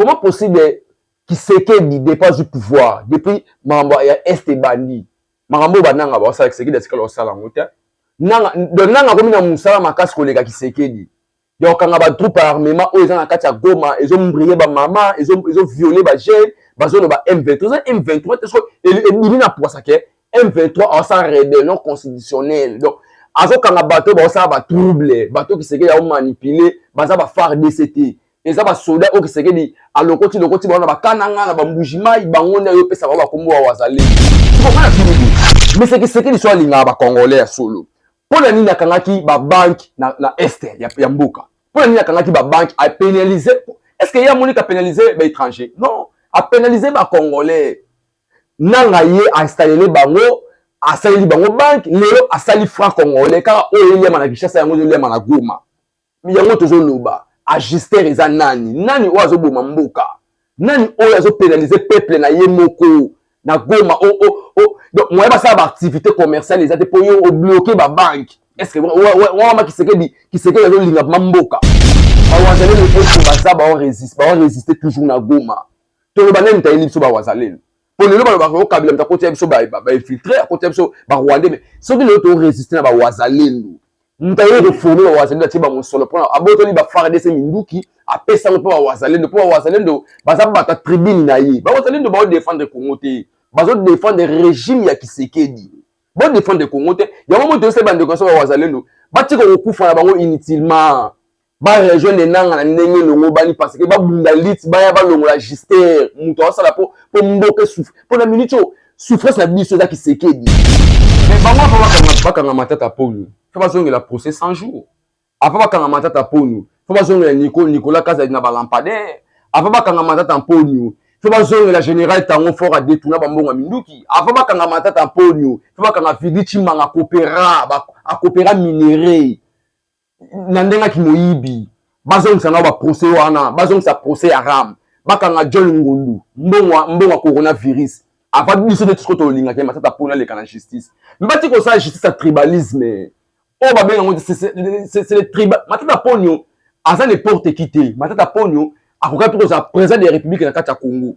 Comment possible Tshisekedi depuis azwi pouvoir, depuis makambo ya Est ebandi, makambo oyo bananga baosala Tshisekedi atikala kosala yango te. Nanga, donc nanga akomi na mosala makasi koleka Tshisekedi. Ya kokanga ba troupe ya armement oyo eza na kati ya Goma, ezo mbriye ba mama, ezo ezo violer ba jeunes, bazoloba M23, eza M23 te, soki ebimi na pwasa ke M23 aosala rébellion constitutionnelle. Donc azokanga bato oyo baosala ba trouble, bato oyo Tshisekedi ao manipuler, baza ba FARDC te. Eza ba soda oyo Tshisekedi alokoti lokoti bango na ba Kananga na ba Mbuji-Mayi, bango nde ayopesa bango bakombo ya Wazalendo. Sikoyo nga natuni boye, mais Tshisekedi soki alingaka ba Congolais ya solo, mpo na nini akangaki ba banque na, na est ya, ya mboka? Mpo na nini akangaki ba banque a pénaliser? Est-ce que ye amoni ka pénaliser ba étrangers? Non, a pénaliser ba Congolais. Nanga ye a installer bango, asaleli bango banque, lelo asali franc congolais kaka oyo eliama na Kinshasa, yango ezoliama na Goma. Yango tozoloba, ajuster eza nani? Nani oyo azoboma mboka? Nani oyo azopenalize peuple na ye moko na Goma? O, o, o. Donc moyen basala ba activité commerciale eza te mpo yo obloke ba banque. Est-ce que wana Tshisekedi, Tshisekedi azolinga ma mboka? Bawazalendo oyo baza baoresiste toujours na Goma. Toloba nani tayeli biso bawazalendo? Po lelo balobaka yo Kabila moto akotia biso ba infiltré, akotia biso ba Rwandais, mais soki lelo toresiste na bawazalendo, moto aye koforme bawazalendo, atie bamosolo mpona abotoli ba FARDC minduki, apesa yango mpo bawazalendo, mpo bawazalendo baza bato ya tribune na ye. Bawazalendo baodefendre Congo te, bazodefendre régime ya Tshisekedi, bodefendre Congo te. Yango moto oyosali bandeko nyonso bawazalendo batika kokufa na bango inutilement, ba rejoindre nanga na ndenge elongo bani, parce que babunda lit baya balongola Juster, moto asala po po mboka esouffre. Po na minute oyo souffrance na biso eza Tshisekedi. Mais bango apa bakanga, bakanga Matata Ponyo, fo bazongela procès 100 jours. Apa bakanga Matata Ponyo, fo bazongela Nicolas Kazadi na balampadaire. Apa bakanga Matata Ponyo, fo bazongela général Tango Fort a détourna bambongo ya minduki. Apa bakanga Matata Ponyo, fo bakanga Vidi Chimanga akopera, akopera minerai na ndenge ya kimoyibi. Bazongisa nao ba procès wana, bazongisa procès ya RAM, bakanga John Ngundu mbongo, mbongo ya coronavirus. Avant biso nde sikoyo tolingaki Matata Ponyo aleka na justice, me bati kosala justice ya tribalisme oyo babenga yango c'est le tribal. Matata Ponyo aza n'importe qui te. Matata Ponyo akokaki mpe kozala président de la république na kati ya Congo.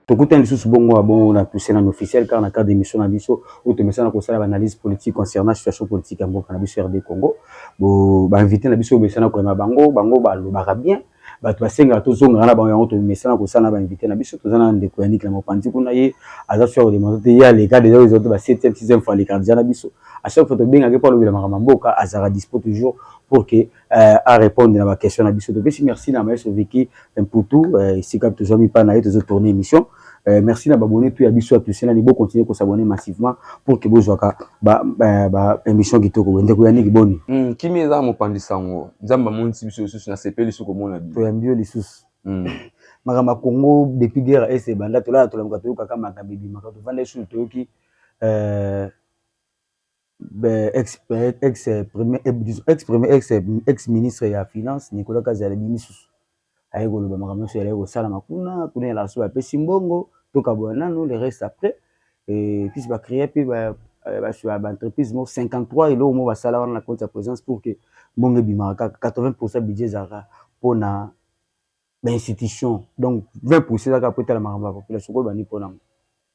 Tokutani lisusu bongo ya bongo na touche na officiel car na cadre d'émission na biso oyo tomesana kosala ba analyse politique concernant situation politique ya mboka na biso RD Congo. Bo ba invité na biso bomesana koyema bango, bango balobaka bien, bato basengaka tozongaka na bango, yango tomesana kosala na ba invité na biso. Toza na ndeko Yannick na mopanzi kuna, ye aza sur démontre te, ye aleka déjà oyo ba 7e 6e fois aleka déjà na biso. À chaque fois tobengaki mpo alobela makambo ya mboka, azalaka dispo toujours pour que a répondre na ba question na biso. Topesi merci na maestro Vicky Mputu, esika tozwami mpa na ye tozotourne émission. Merci na babone tout ya biso ya Toussaint nani, bocontinue kosabonner massivement pour que bozwaka ba, ba, ba émission kitoko. Ndeko Yannick, boni? Kimi eza mopanzi sango, Nzambe amonisi biso lisusu, nasepeli soki komona bino. Toyambi yo lisusu. Makambo ya Congo depuis guerre ese ebanda, tolala tolamuka toyokaka makambo ebimaka, tovanda lisusu toyoki ex ex premier, ex premier, ex ex ministre ya finance Nicolas Kazadi abimi lisusu, aye koloba makambo nyonso ezalaki kosalama kuna kuna, elaka so bapesi mbongo tokabola nanu, le reste après. Et puis bacréer mpe ba entreprise moko 53 eloko moko basala wana na compte ya présidence pour que mbongo ebimaka kaka 80% budget ezalaka mpona bainstitution, donc 20% ezalaka po etala makambo ya population. Koyeba nini mpona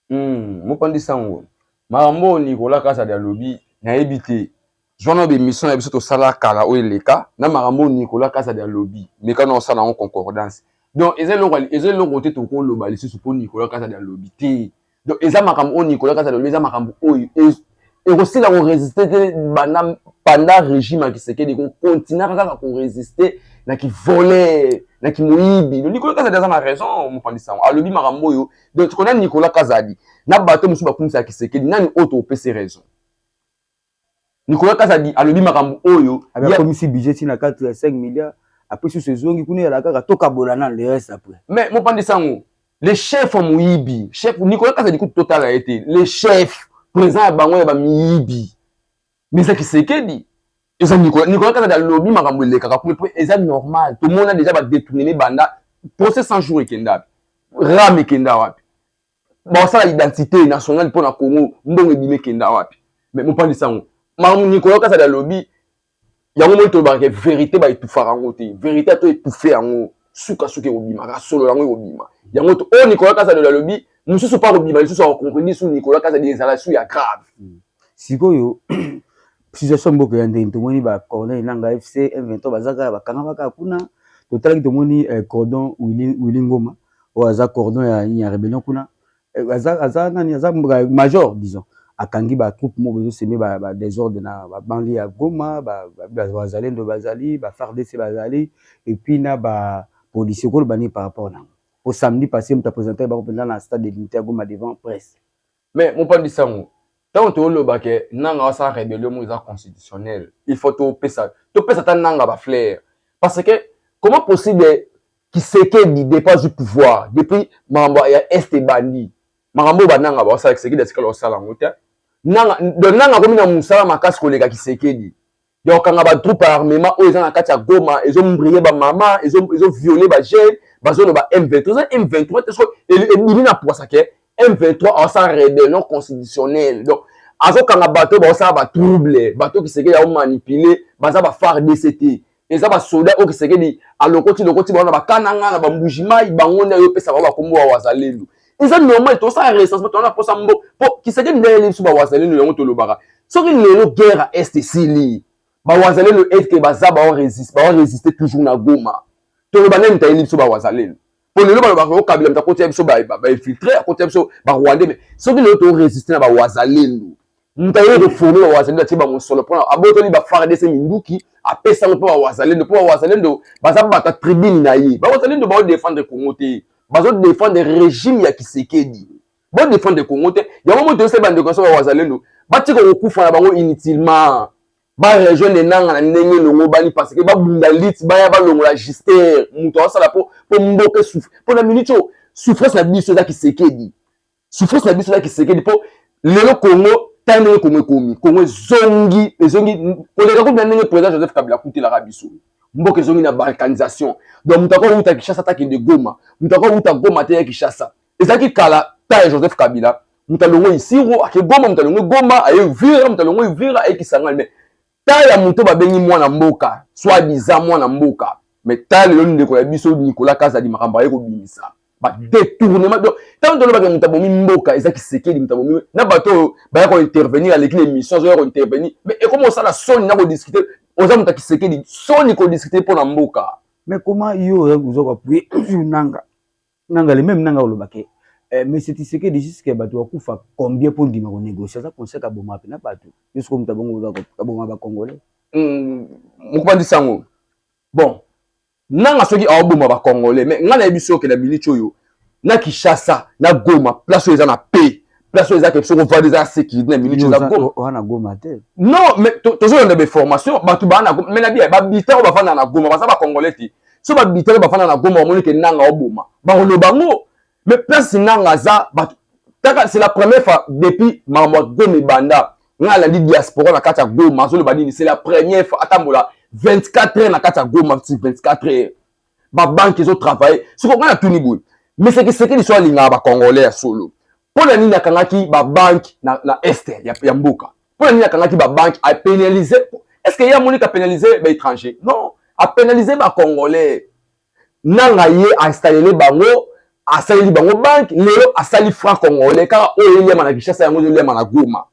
yango? Mopanzi sango, makambo oyo Nicolas Kazadi alobi, nayebi te. Zwana bémission na biso tosala kala oyo eleka na makambo oyo Nicolas Kazadi alobi, meka na osala yango concordance. Donc eza eloko, eza eloko te tokoloba lisusu mpo Nicolas Kazadi alobi te. Donc eza makambo oyo Nicolas Kazadi alobi, eza makambo oyo ekosila koresiste te banda pendant régime ya Tshisekedi, kokontinaka kaka koresiste na kivoleur, na kimoyibi. Donc Nicolas Kazadi aza na raison, mopanzi sango, alobi makambo oyo. Donc tokona Nicolas Kazadi na bato mosusu bakumisaka Tshisekedi, nani oyo topesi raison? Nicolas Kazadi alobi makambo oyo. Akomisi budget tina 4 ya 5 milliards, après susu ezongi kuna, ezala kaka tokabola na le reste après. Mais mopanzi sango, Le chef ya moyibi, chef Nicolas Kazadi kutu totala ye te, le chef président ya bango ya bamiyibi, mais eza Tshisekedi, eza Nicolas Kazadi. Alobi makambo elekaka kuna mpo eza normal. Tomona déjà badétourner banda procès 100 jours ekenda wapi, ram ekenda wapi, basala identité nationale mpo na Congo, mbongo ebima ekenda wapi? Mais mopandisa yango, makambo Nicolas Kazadi alobi yango, moi tolobaka vérité, baétouffaka yango te. Vérité ato étouffe yango, sukasuka ekobimaka solo, yango ekobima. Yango oyo Nicolas Kazadi alobi, mosusu mpa kobima lisusu, akocontredire su Nicolas Kazadi, ezala su ya grave. Sikoyo situation mboka ya ndenge tomoni, bacorneille Nanga, FC M23 baza kaka, bakanga kaka kuna. Totalaki, tomoni cordon Willy Ngoma oyo aza cordon ya rébellion kuna, aza nani, aza major disons, akangi batroupe moko ezosemer badésordre na babanlieue ya Goma. Bazalendo bazali, baFARDC bazali, et puis na bapolicier. Okoloba nini par rapport nango po samedi passé moto aprésente bango mpenza na stade de l'Unité ya Goma devant presse? Mais mopandisa yango, ntango tolobake Nanga asala rébellion moko eza constitutionnelle, il faut topesa ata Nanga bafleurs, parce que comment possible Tshisekedi depuis azwi pouvoir, depuis makambo ya Est ebandi, makambo oyo bananga baosala, Tshisekedi atikala osala yango te? Nanga, donc Nanga akomi na mosala makasi koleka Tshisekedi ya kokanga batroupe ya armement oyo eza na kati ya Goma, ezobriller bamama, ezovioler bajeune. Bazoloba M23, eza M23 te. Soki ebimi na poisa ke M23 aosala rébellion constitutionnelle, donc azokanga bato oyo baosala batrouble, bato oyo Tshisekedi aomanipuler, baza baFARDC te, eza basoda oyo Tshisekedi alokoti lokoti bango na bakananga na bambuji-mai. Bango nde ayopesa bango bakombo wa wazalendo. Eza normal, tosala recensement, toza na posa mbo po Tshisekedi nde ayeli biso bawazalendo. Yango tolobaka, soki lelo guerre ya Est esili, bawazalendo etke baza baorésister toujours na Goma, toloba nani tayeli biso bawazalendo? Po lelo balobaka o Kabila moto akotia biso bainfiltré, akotia biso barwandais. Mais soki lelo torésister na bawazalendo, moto aye koformer bawazalendo, atie bamosolo mpona abotoli baFARDC minduki, apesango mpo bawazalendo, mpo bawazalendo baza bato ya tribune na ye. Bawazalendo baodéfendre Congo te, bazodéfendre régime ya Tshisekedi, bodéfendre Congo te. Yango moto oyosali bandeko nyonso bawazalendo batika kokufa na bango inutilement, barejoindre Nanga na ndenge elongo bani, parce que babunda lite, baya balongola gister moto aosala mpo mboka esouffre. Mpo na minute oyo, souffrance na biso eza Tshisekedi, souffrance na biso eza Tshisekedi. Mpo lelo Congo, tala ndenge Congo ekomi. Congo ezongi, ezongi koleka kutu na ndenge président Joseph Kabila akutelaka biso. Mboka ezongi na balkanisation. Donc moto akowuta Kinshasa takende Goma, moto akowuta Goma te ya Kinshasa. Ezalaki kala ta ya Joseph Kabila, moto alongo Isiro ake Goma, moto alongo Goma aye Uvira, moto alongo Uvira aye Kisangani. Mais ta ya moto babengi mwana mboka, soi-disant mwana mboka, mais ta lelo ndeko ya biso Nicolas Kazadi, makambo aye kobimisa badétournement. Donc ntango tolobaka moto abomi mboka eza Tshisekedi, moto abomi na bato oyo baya kointervenir, aleki na émission, azoya kointervenir, mais ekomi osala soni na kodiscuter. Oza moto ya Tshisekedi, soni kodiscuter mpo na mboka. Mais comment yo oza koappuyer Nanga? Nanga, le même Nanga olobake, mais c'est Tshisekedi, jusque bato bakufa combien mpo ndima konégocier? Aza conseil kaboma mpe na bato yo soko moto abongo kaboma bacongolais. Mokobandisa yango, bon, Nanga soki aoboma bacongolais, mais ngai nayebi soki na minute oyo na Kinshasa, na Goma, place oyo eza na paix, place oyo eza ke soki ovandi eza na sécurité, na minute eza Goma. Wana Goma te. Non, mais tozolanda bainformation, bato baa na Goma, mais na bia babita oyo bafanda na Goma baza bacongolais te. So babita oyo bafanda na Goma bamoni ke Nanga oboma, bakoloba ngo. Mais place Nanga aza bato taka, c'est la première fois depuis makambo ya Goma ebanda, ngai alandi diaspora na kati ya Goma azoloba nini. C'est la première fois atambola 24 heures na kati ya Goma, 24 heures babanke ezotravailler. Siko ngai natuni boye, mais Tshisekedi so alingaka bacongolais ya solo, mpo na nini akangaki babanke na Est ya mboka? Mpo na nini akangaki babanke, apénaliser? Est ce que ye amoni apénaliser baétranger? Non, apénaliser bacongolais. Nanga ye ainstallele bango, asaleli bango banke, lelo asali franc congolais kaka oyo eliama na Kinshasa, yango ezoliama na Goma.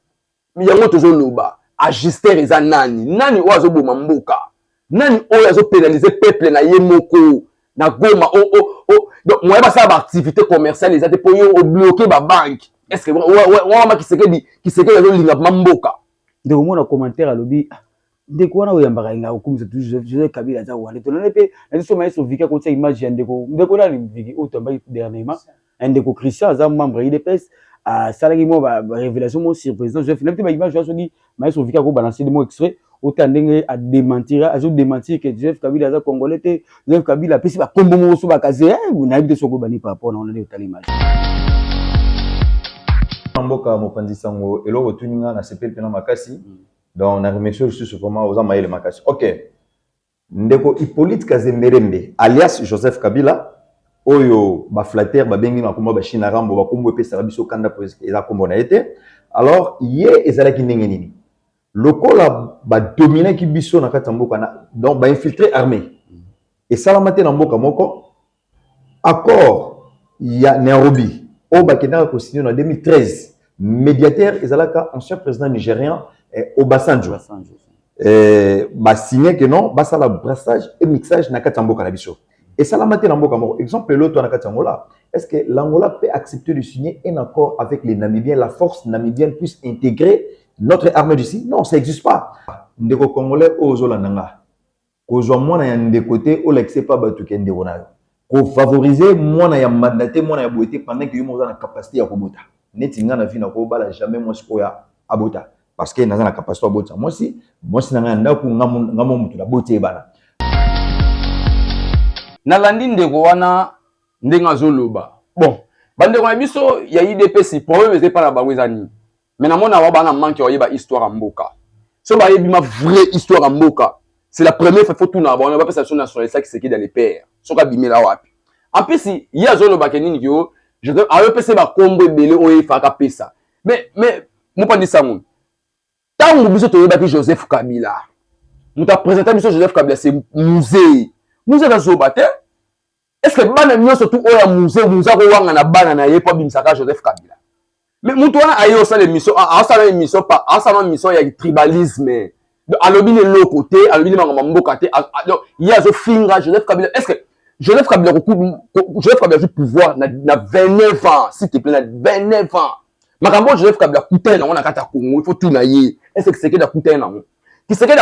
Yango tozoloba, ajuster eza nani? Nani oyo azoboma mboka? Nani oyo azopénaliser peuple na ye moko na Goma? Donc moyen basala baactivité commerciale eza te mpo yo obloquer babanke. Est ce que wana Tshisekedi azolinga ma mboka? Ndeko mona commentaire alobi, ndeko wana oyambaka yenga okumisa toujours Joseph Kabila aza wana. Tolanda mpe na biso maestro Viki akotia image ya ndeko nani, Viki oyo toyambaki dernièrement, ndeko Christian, aza membre ya UDPS, asalaki mwa barévélation mo sur président Joseph. Nayebi te baimage wana soki maestro Viki akobalancer de mo extrait. Ota ndenge adementir, azodementir ke Joseph Kabila aza Congolais te. Joseph Kabila apesi bakombo moko so bakaze, nayebi te soki obani par rapport na wana nde otali image. Mboka mopanzi sango, eloko otuni nga, nasepeli mpena makasi. Donc na remercie lisusu, vraiment oza mayele makasi. Ok, ndeko Hippolyte Kazemberembe alias Joseph Kabila, oyo baflatter babengi na kombo bachina Rambo, bakombo epesaka biso kanda po eza kombo na ye te. Alors ye ezalaki ndenge nini? Lokola badominaki biso na kati ya mboka na, donc bainfiltre armée esalama te na mboka moko. Accord ya Nairobi oyo bakendaka kosigner na 2013, médiateur ezalaka ancien président nigérian Obasanjo. Basigné ke non, basala brassage et mixage na kati ya mboka na biso. Esalama te na mboka moko. Exemple, lelo na kati ya Angola, est-ce que l'Angola peut accepter de signer un accord avec les Namibiens, la force namibienne puisse intégrer notre armée d'ici? Non, ça n'existe pas. Ndeko congolais oyo ozolanda nga, kozwa mwana ya ndeko te, olakise pa bato ke ndeko na yo, kofavorize mwana ya mbanda te, mwana ya boye te, pendant ke yo moko oza na capacité ya kobota. Neti nga na vie, nakobala jamais mwasi oyo abota, parce que naza na capacité abotisa mwasi. Mwasi na ngai ya ndako, nga mo motu naboti ye bana. Nalandi ndeko wana ndenge azoloba. Bon, bandeko na biso ya UDPS, problème eza epa na bango eza nini? Mais namona awa bana manque ya koyeba histoire ya mboka. So bayebi ma vraie histoire ya mboka, c'est la première fois faut tuna bango bapesa biso nationalité ya Tshisekedi ya le père, soki abimela wapi. En plus ye azolobaka nini? Kio ayopesa bakombo ebele oyo efaka apesa. Mais mopandi sango, ntango biso toyebaki Joseph Kabila, moto aprésente biso Joseph Kabila, c'est Mzee. Mzee aza zoba te. Est ce que bana nyonso tu oyo ya Mzee, Mzee akowanga na bana na ye mpo abimisaka Joseph Kabila? Mais moto wana aye osala émission, aosala émission, aosala émission ya tribalisme. Alobi na eloko te, alobi na makambo ya mboka te. Donc ye azofinga Joseph Kabila. Est ce que Joseph Kabila azwi pouvoir na 29 ans? S'il te plaît, na 29 ans, makambo oyo Joseph Kabila akutani nango na kati ya Congo, il faut tuna ye: est ce que Tshisekedi akutani nango? Tshisekedi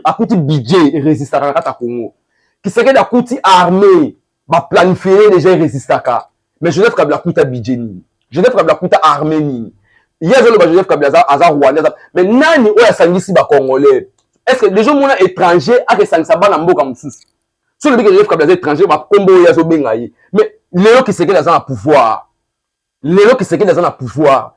akuti budget erésistaka na kati ya Congo. Tshisekedi akuti armée baplanifie déjà, erésistaka. Mais Joseph Kabila akuta budget nini? Joseph Kabila akuta armée nini? Ye azoloba Joseph Kabila aza rwandais, mais nani oyo asangisi bacongolais? Est ce que déjà omona étranger akesangisa bana mboka mosusu? So olobi ke Joseph Kabila aza étranger, bakombo oyo azobenga ye. Mais lelo Tshisekedi aza na pouvoir, lelo Tshisekedi aza na pouvoir,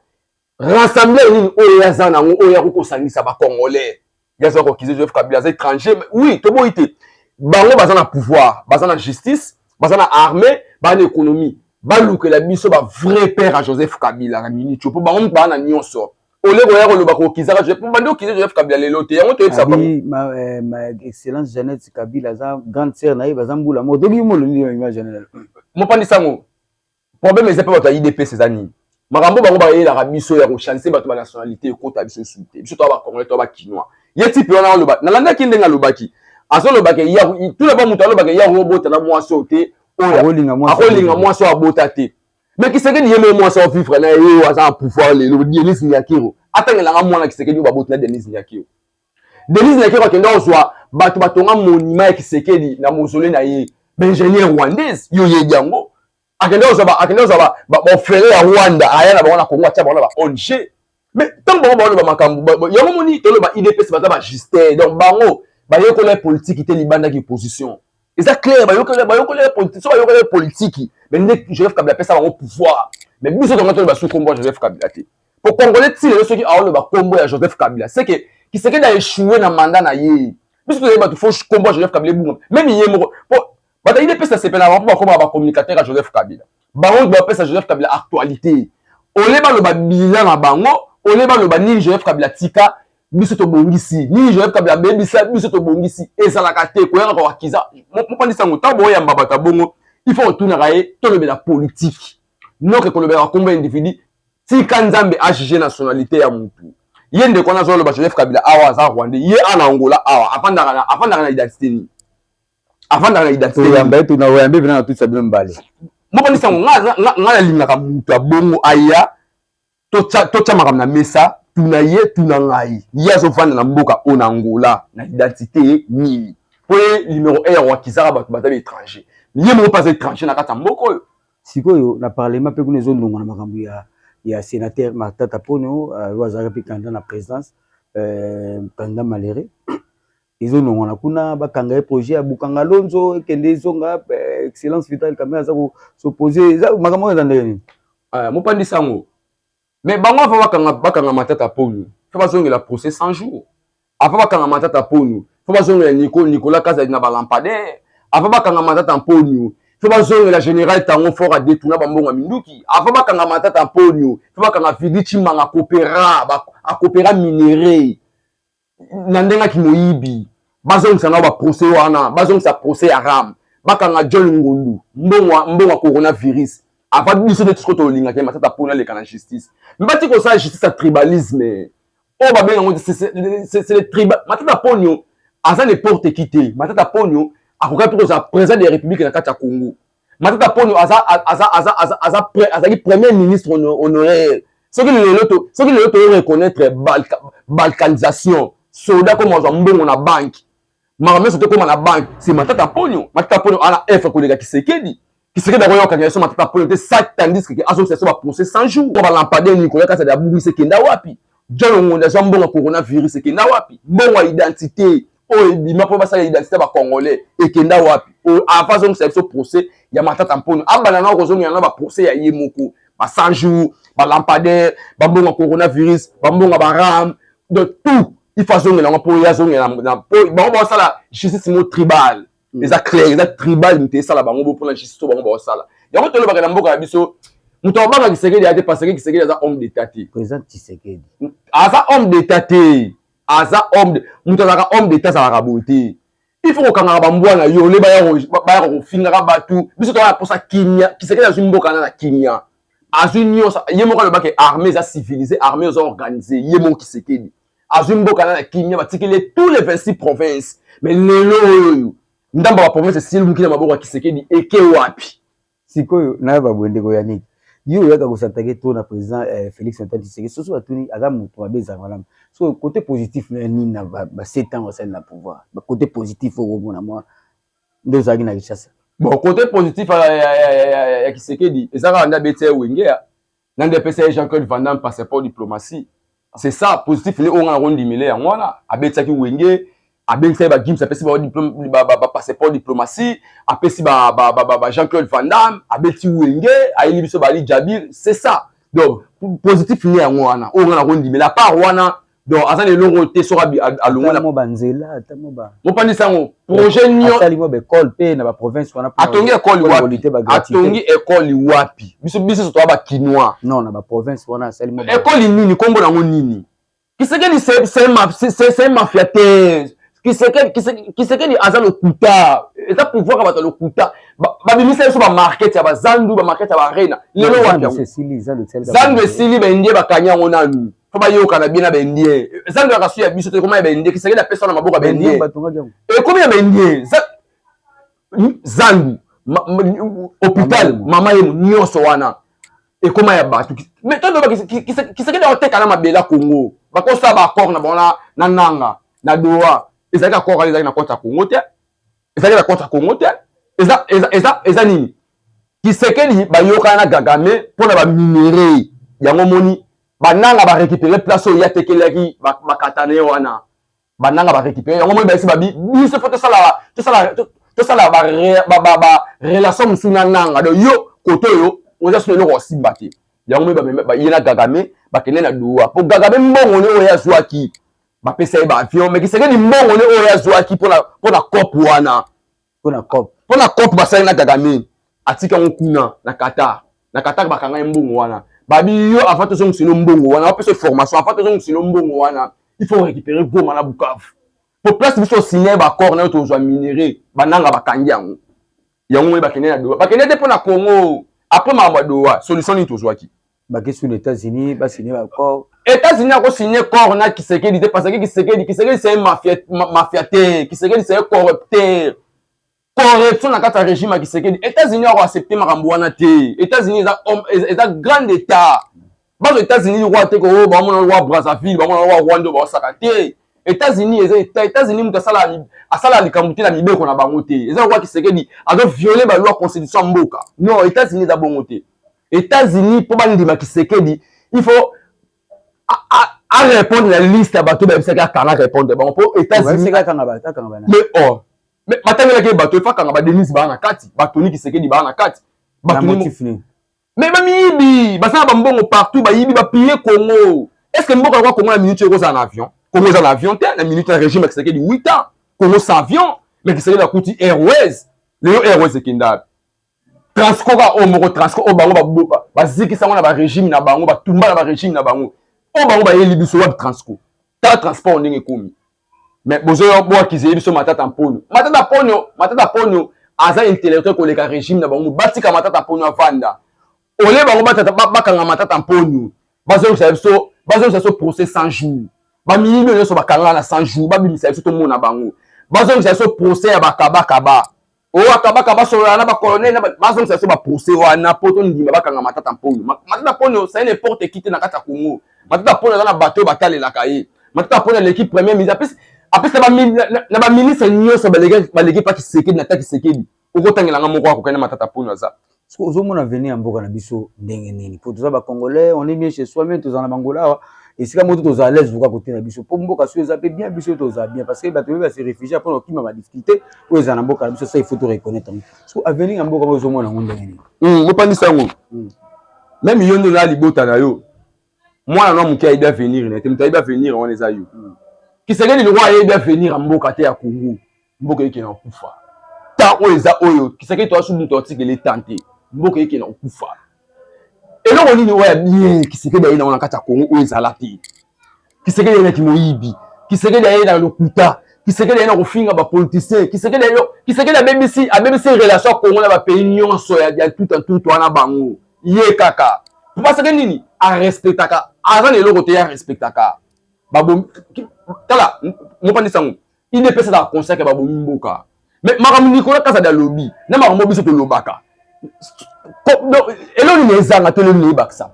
rassembler nini oyo aza nango oyo akoki kosangisa bacongolais? Ye aza koaccuser Joseph Kabila aza étranger. Oui, toboyi te, bango baza na pouvoir, baza na justice, baza na armée, baza na économie. Balukela biso bavrai père ya Joseph Kabila na minute, mpo bango mutu baza na nyonso. Ole koya koloba kokizaka Joseph, bandi okize Joseph Kabila lelo te. Yango toyebisa. Ma excellence Jeannette Kabila aza grande sœur na ye, baza mbula moko. Toki moloni image Jeannette. Mopandisa yango, problème eza mpe bato ya UDPS eza nini? Makambo bango bayelaka biso ya kochange bato banationalité ekota biso su te. Biso toa bacongolais, toa bakinois. Ye type wana aloba, nalandaki ndenge alobaki, azolobaka tuna ba moto alobaka ya kobota na mwasi oyo te, oyo akolinga mwasi oyo abota te. Mais Tshisekedi ye moko mwasi ovivre na ye oyo aza na pouvoir lelo, Denise Nyakeru, atangelanga mwana Tshisekedi oyo baboti na Denise Nyakeru. Denise Nyakeru akende kozwa bato batonga monument ya Tshisekedi na mausolée na ye, baingénieur rwandaise. Yo yebi yango. Akende kozwa baofrere ya Rwanda, aya na bango na Congo, atia bango na ba ONG. Mais ntango bango baoloba makambo yango, moni toloba UDPS baza bajuste. Donc bango bayekola politike te, libandaki opposition eza clair. Bayokola politique, so bayokola politike, mais nde Joseph Kabila apesa bango pouvoir. Mais biso tonga toloba su kombo ya Joseph Kabila te, po congolais ti lelo soki aoloba kombo ya Joseph Kabila, c'est que Tshisekedi a échoué na mandat na ye. Biso toyeba bato, faut kombo ya Joseph Kabila ebunga même ye moko, po bato UDPS sepela bango mpo bakoma bacommunicateur ya Joseph Kabila. Bango bapesa Joseph Kabila actualité ole baloba bilan na bango, ole baloba nini Joseph Kabila tika biso tobongisi, nini Joseph Kabila abebisa biso tobongisi. Ezalaka te koyaka koakiza. Mopandisa yango, ntango boyamba bato ya bongo, il faut otunaka ye, tolobela politique, noke kolobelaka kombo ya individu. Tika Nzambe ajuge nationalité ya mutu. Ye ndeko wana azoloba Joseph Kabila awa aza rwandais, ye ana Angola awa afandaka na identité nini? Afandaka na identité? Toyamba ye, tuna oyambe mpena na tutisa bino mibale. Mopandisa yango, nga nalingaka mutu ya bongo aya, totya makambo na mesa, tuna ye, tuna ngai. Ye azovanda na mboka oyo na Angola na identité nini? Po ye numéro 1 ya koakizaka bato baza baétranger, ye moko mpe aza étranger na kati ya mboka oyo. Sikoyo na parlement mpe kuna ezondongwa na makambo ya sénateur Matata Ponyo, oyo azalaka mpe candidat na présidence. Candidat malheureux ezonongwana kuna, bakanga ye, projet ya Bukanga Lonzo ekende ezonga. Excellence Vital Kamerhe aza kos'opposer. Eza makambo oyo eza ndenge nini? Mopandisi yango, mais bango avant bakanga Matata Ponyo, faut bazongela procès 100 jours. Avant bakanga Matata Ponyo, faut bazongela Nicolas Kazadi na balampadaire. Avant bakanga Matata Ponyo, faut bazongela général Tango Fort adétourna bambongo ya minduki. Avant bakanga Matata Ponyo, faut bakanga Vidi Chimanga, akopera akopera minerai na ndenge aki moyibi. Bazongisa nao baprocès wana, bazongisa procès ya RAM, bakanga John Ngundu, mbongo ya coronavirus. Avant biso nde sikoyo tolingaki Matata Ponyo aleka na justice, me bati kosala justice ya tribalisme oyo babenga yango, c'est le tribal. Matata Ponyo aza n'importe qui te. Matata Ponyo akokaki mpe kozala président de la République na kati ya Congo. Matata Ponyo azalaki premier ministre honoraire. Soki lelo toyo reconnaître balkanisation, soda koma azwa mbongo na banque, makambo nyonso tokóma na banque, c'est Matata Ponyo. Matata Ponyo ana f koleka Tshisekedi. Tshisekedi akoyokanga biso Matata Ponyo te, sa tandis que azongisa biso baprocès 100 jours, balampadaire Nicolas Kazadi abungisi ekenda wapi? John Ngonda azwa mbongo ya coronavirus, ekenda wapi? Mbongo ya identité oyo ebima mpo basala identité ya bacongolais ekenda wapi? Avant azongisa biso procès ya Matata Ponyo, abanda nao kozongela na baprocès ya ye moko, ba 100 jours, balampadaire, bambongo ya coronavirus, bambongo ya baram, de tout il faut azongela yango mpo ye azongela. Mpo bango baosala justice mo tribal, eza clair, eza tribal. Moto esala bango bo mpona justice oyo bango baosala yango. Tolobaka na mboka na biso, moto abanga Tshisekedi ya te, parce que Tshisekedi aza homme d'état te. Président Tshisekedi. Aza homme d'état te. Aza homme, moto azalaka homme d'état azalaka boye te. Il faut kokangaka bambwa na yo ole bayaka kofingaka bato. Biso toza na mposa kimia. Tshisekedi azwi mboka na kimia, azwi nyonso ye moko. Alobaki armée eza civilisé, armée eza organisé. Ye moko Tshisekedi azwi mboka na kimia, batikeli tous les 26 provinces. Mais lelo oyo ndambo ya baprovince esiluki na maboko ya Tshisekedi, eke wapi? Sikoyo nayeba boye, ndeko Yannick, yo oyaka kos'attaquer to na président Félix Antoine Tshisekedi. Soso batuni aza moto mabe, ezala malamu. So côté positif na nini na ba 7 ans asali na pouvoir? Côté positif oyo omona mwa nde ozalaki na Kinshasa. Bon, côté positif ya Tshisekedi eza kaka nde abeti ye Wenge na nde apesa ye Jean-Claude Van Damme passeport diplomatie. C'est ça positif ne oyo nga nakondimele yango wana. Abetisaki Wenge, abengisa ye bagims, apesi bapasseport diplomatie, apesi ba Jean-Claude Van Damme, abeti Wenge, ayeli biso bali Jabir. C'est ça. Donc positif ne yango wana oyo nga nakondimela. À part wana, donc aza na eloko te. Soki alongola banzela, ata mo ba Mopandisa yango projet nyonso. Asali mo baekole mpe na baprovince wana. Atongi ekole wapi? Atongi ekole wapi? Biso toza bakinois. Non, na baprovince wana asali mo. Ekole nini? Nkombo nango nini? Tshisekedi c'est un mafiateur. Tshisekedi aza lokuta, eza pouvoir ya bato ya lokuta. Babimisa biso bamarket ya bazandu, bamarket ya barena. Lelo wapi zandu esili? Baindien bakangi yango nanu fo bayokana bien na baindien. Zandu yaka so ya biso te, ekoma ya baindien. Tshisekedi apesa na maboko ya baindien, ekomi ya baindien. Zandu, hôpital Mama Yemo, nyonso wana ekoma ya bato. Mais toloba, Tshisekedi akoteka na mabele ya Congo. Bakosala baaccord na bango na Nanga na Doha. Ezalaki accord wana ezalaki na compte ya Congo te, ezalaki na compte ya Congo te. Eza nini? Tshisekedi bayokana na Kagame mpona baminerai yango. Moni bananga barécupérer place oyo ya tekelaki bakatane wana, bananga barécupérer yango. Moni bayesi babi biso fo tosala barelation mosusu na Nanga. Donc yo kote oyo oza so eloko osimba te. Yango moi ye na Kagame bakende na Doha po Kagame mbongo ne oyo azwaki, bapesa ye baavion. Mais Tshisekedi, mbongo ne oyo azwaki mpona coop wana, mpona coop, mpona coop basali na Kagame, atika yango kuna na Qatar. Na Qatar bakanga ye mbongo wana. Babi yo, avant tozongisino mbongo wana, bapesa formation, avant tozongisino mbongo wana, il faut récupérer Goma na Bukavu po place biso osigne baaccord na yo tozwa minerai. Bananga bakangi yango. Yango moi bakende na Doha, bakende te mpo na Congo. Après makambo ya Doha, solution nini tozwaki? Bake sur les États-Unis, basigné baaccord. États-Unis akosigné accord na Tshisekedi te, parce que Tshisekedi c'est un mafiateur. Tshisekedi c'est un corrupteur. Corruption na kati ya régime ya Tshisekedi, États-Unis akoaccepte makambo wana te. États-Unis eza grand état. Bazo États-Unis roi te ko bamona roi Brazzaville, bamona roi Rwanda, baosaka te. États-Unis eza état. États-Unis, moto asala likambo te na mibeko na bango te. Eza roi Tshisekedi azoviole baloi, constitution ya mboka. Non, États-Unis eza bongo te. États-Unis, mpo bandima Tshisekedi, il faut A répondre na liste ya bato bayebisaki akanga, répondre bango mpo États-Unis. Mais oh, mais batangelaki ye bato efa akanga. Badenise baa na kati, batoni Tshisekedi baa na kati. Mais bamiyibi basala bambongo partout, bayibi, bapille Congo. Est ce que mboka lokwa Congo na minute oyo ekozala na avion? Congo eza na avion te na minute na régime ya Tshisekedi. 8 ans Congo sans avion, mais Tshisekedi akuti Airways. Lelo Airways ekenda Transco kaka oyo moko, Transco oyo bango bazikisa yango na barégime na bango, batumba na barégime na bango oyo bango bayeli biso wapi? Transco, tala transport ndenge ekomi. Mais bozoya boakize biso Matata Mponyo. Matata Mponyo, Matata Mponyo aza intellectuel koleka régime na bango. Batika Matata Mponyo avanda. Ole bango bakanga Matata Mponyo, bazongisa biso procès 100 jours. Bamiyibi nyonso bakanga na 100 jours, babimisa biso tomona bango. Bazongisa biso procès ya bakabakaba oyo akabaka, basolola na bacolonel, bazongisa biso baprocès wana mpo tondima bakanga Matata Mponyo. Matata Mponyo, c'est n'importe qui te na kati ya Congo. Matata Mponyo aza na bato oyo batalelaka ye. Matata Mponyo aleki premier ministre, apesi na baministre nyonso baleki mpa Tshisekedi. Na ta Tshisekedi, okotangelanga moko akokani na Matata Mponyo aza? Ozomona avenir ya mboka na biso ndenge nini? Po toza bacongolais, on est bien chez soi, mais tozala na bangola awa, esika moko tozala à l'aise luka kote na biso, mpo mboka soki eza mpe bien, biso tozala bien, parce que bato oyo base réfugié mpona kokima badifficulté oyo ezala na mboka na biso. Ça, il faut to reconnaître yango. So avenir ya mboka ozomona yango ndenge nini? Mopandisa yango, même yo nde oza libota na yo, mwana no moke ayebi avenir na te. Moto ayebi avenir wana eza yo. Tshisekedi lokwa ayebi avenir ya mboka te, ya Congo. Mboka ekende kokufa. Temps oyo eza oyo Tshisekedi toasu moto atikele temps te, mboka ekende kokufa. Eloko nini oyo ya bien Tshisekedi aye nango na kati ya Congo oyo ezala te? Tshisekedi aye naki moyibi, Tshisekedi aye na lokuta, Tshisekedi aye na kofinga bapoliticien. Tshisekedi abebisi relation ya Congo na bapays nyonso ya tout en tout wana bango. Ye kaka, parce que nini? Arespectaka, aza na eloko te ye arespectaka. Babomi, tala mopandisi yango, UDPS ezaka conseil ke babomi mboka. Mais makambo Nicolas Kazadi alobi na makambo biso tolobaka, eloko nini ezanga to eloko nini eyebakisa?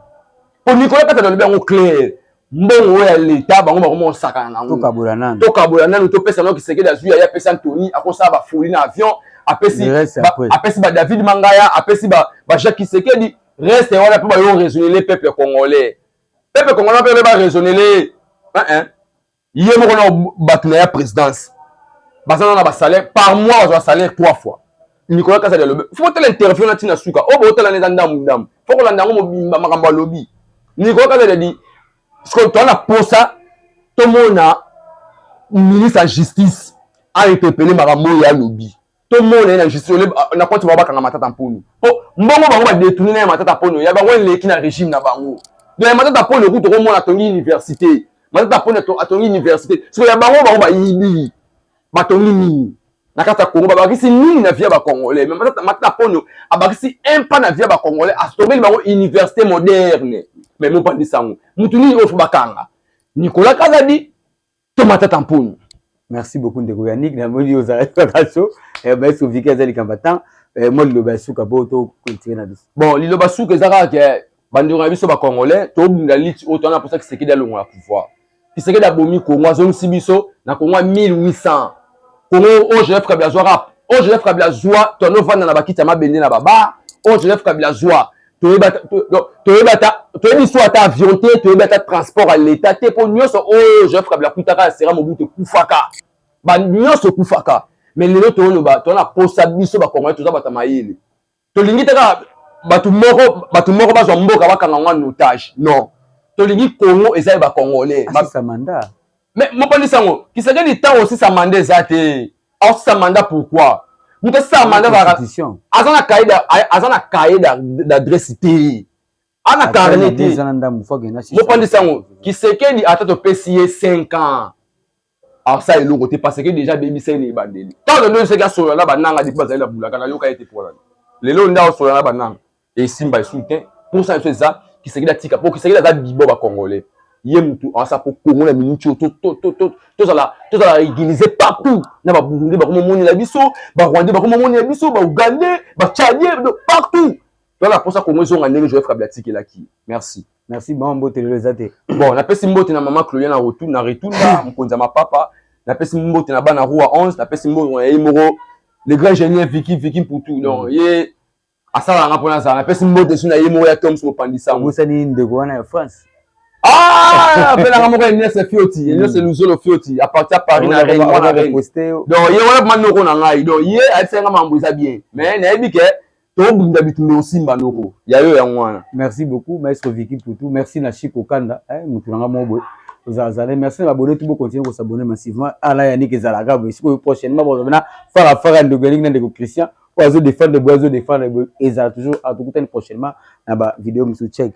Po Nicolas Kazadi alobi yango clair: mbongo oyo ya leta, bango bakoma kosakana nango. Tokabola nanu. Tokabola nanu, topesa nano. Tshisekedi azwi aye, apesi Antony, akosala bafoli na avion, apesi ba David Mangaya, apesi ba Jacques Tshisekedi. Reste wana mpe bayo raisonner le peuple congolais. Peuple congolais mpe baraisonner ye moko na bato na ya présidence baza na basalaire par mois, bazwa salaire trois fois. Nicolas Kazadi alobi, faut otala interview na ntina suka oyo bootala na eza ndambu ndambu, faut kolanda yango mobimba. Makambo alobi Nicolas Kazadi, adi toza na posa tomona ministre ya justice ainterpeller makambo oyo alobi. Tomona ye na justice na compte bango bakanga Matata Mponyo, po mbongo bango badétourner na ya Matata Mponyo, ya bango eleki na régime na bango. Donc ya Matata Mponyo kutu tokomona atongi université. Matata Mponyo atongi université, sikoyo ya bango, bango bayibi, batongi nini na kati ya Congo? Babakisi nini na vie ya bacongolais? Mais Matata Mponyo abakisi un pas na vie ya bacongolais, atongeli bango université moderne. Mais mopandisa yango, mutu nini oyo faut bakanga? Nicolas Kazadi to Matata Mponyo? Merci beaucoup, ndeko Yannick. Namoni ozalaki kaka so baesoviki, aza likambo temps mwa liloba ya suka po tokontinue na biso. Bon, liloba suka eza kaka ke bandeko na biso bacongolais, tobunda liti oyo towana mposa Tshisekedi alongola pouvoir. Tshisekedi abomi Congo, azongisi biso na Congo ya 1800, Congo oyo Joseph Kabila azwaka, oyo Joseph Kabila azwa, toanovanda na bakiti ya mabende na babar. Oyo Joseph Kabila azwa, toyebi ata, toyebi so ata avion te, toyebi ata transport ya leta te, mpo nyonso oyo Joseph Kabila akutaka ya sera Mobutu ekufaka, nyonso ekufaka. Mais lelo tooloba, toza na posa biso bacongolais, toza bato ya mayele, tolingi te kaka bato moko bazwa mboka, bakanga ngo en otage. Non, tolingi Congo eza ya bacongolais. Mais mopandisi yango, Tshisekedi, ntango osisa mandat eza te. Aosisa mandat pourquoi? Moto asisa mandat aza na cahier d'adresse te, ana carnet te. Mopandisi yango, Tshisekedi, ata topesi ye 5 ans, asala eloko te, parce que déjà abebisa ye na ebandeli. Ntango lelo soki asolola na bananga depuis bazali na Bulaka, nayoka ye te. Mpona lelo nde asolola na bananga, esimba esu te. Mposa biso eza Tshisekedi atika, po Tshisekedi aza bibo bacongolais. Ye mutu asa po Congo na minute oyo tozala régulariser partout. Na baburundi bakomomonela biso, barwandais bakomomonela biso, baugandais, batchadien, partout. Toza na mposa Congo ezonga ndenge Joseph Kabila atikelaki. Merci. Merci. Bon, mbote lelo eza te. Bon, napesi mbote na mama Chloé na retour na retunda, mokonzi ya mapapa. Napesi mbote na bana Roi 11. Napesi mbote na ye moko le grand ingénieur Viki Viki Mputu. Donc ye asalaka nga mpona azala. Napesi mbote so na ye moko ya Toms, mopandisa. Obosani ndeko wana ya France. Ah, apelanga moko Ines Fioti, Ines Luzolo Fioti, à partir Paris na Rennes, mwana Rennes. Donc ye wana vraiment noko na ngai. Donc ye ayebisaki nga makambo eza bien. Mais nayebi ke tobunda bitumba osimba noko. Ya yo yango wana. Merci beaucoup maestro Vicky Poutou, merci na Chico Kanda, hein, mutu na nga moko boye. Ozala merci na abonné tout, bo continuer ko s'abonner massivement. Ala Yannick ezalaka boye. Sikoyo prochainement bozobena fara fara ndeko Yannick na ndeko Christian. Oyo azo défendre boye, azo défendre boye, ezala toujours. Atokutani prochainement na ba vidéo mosusu. Check.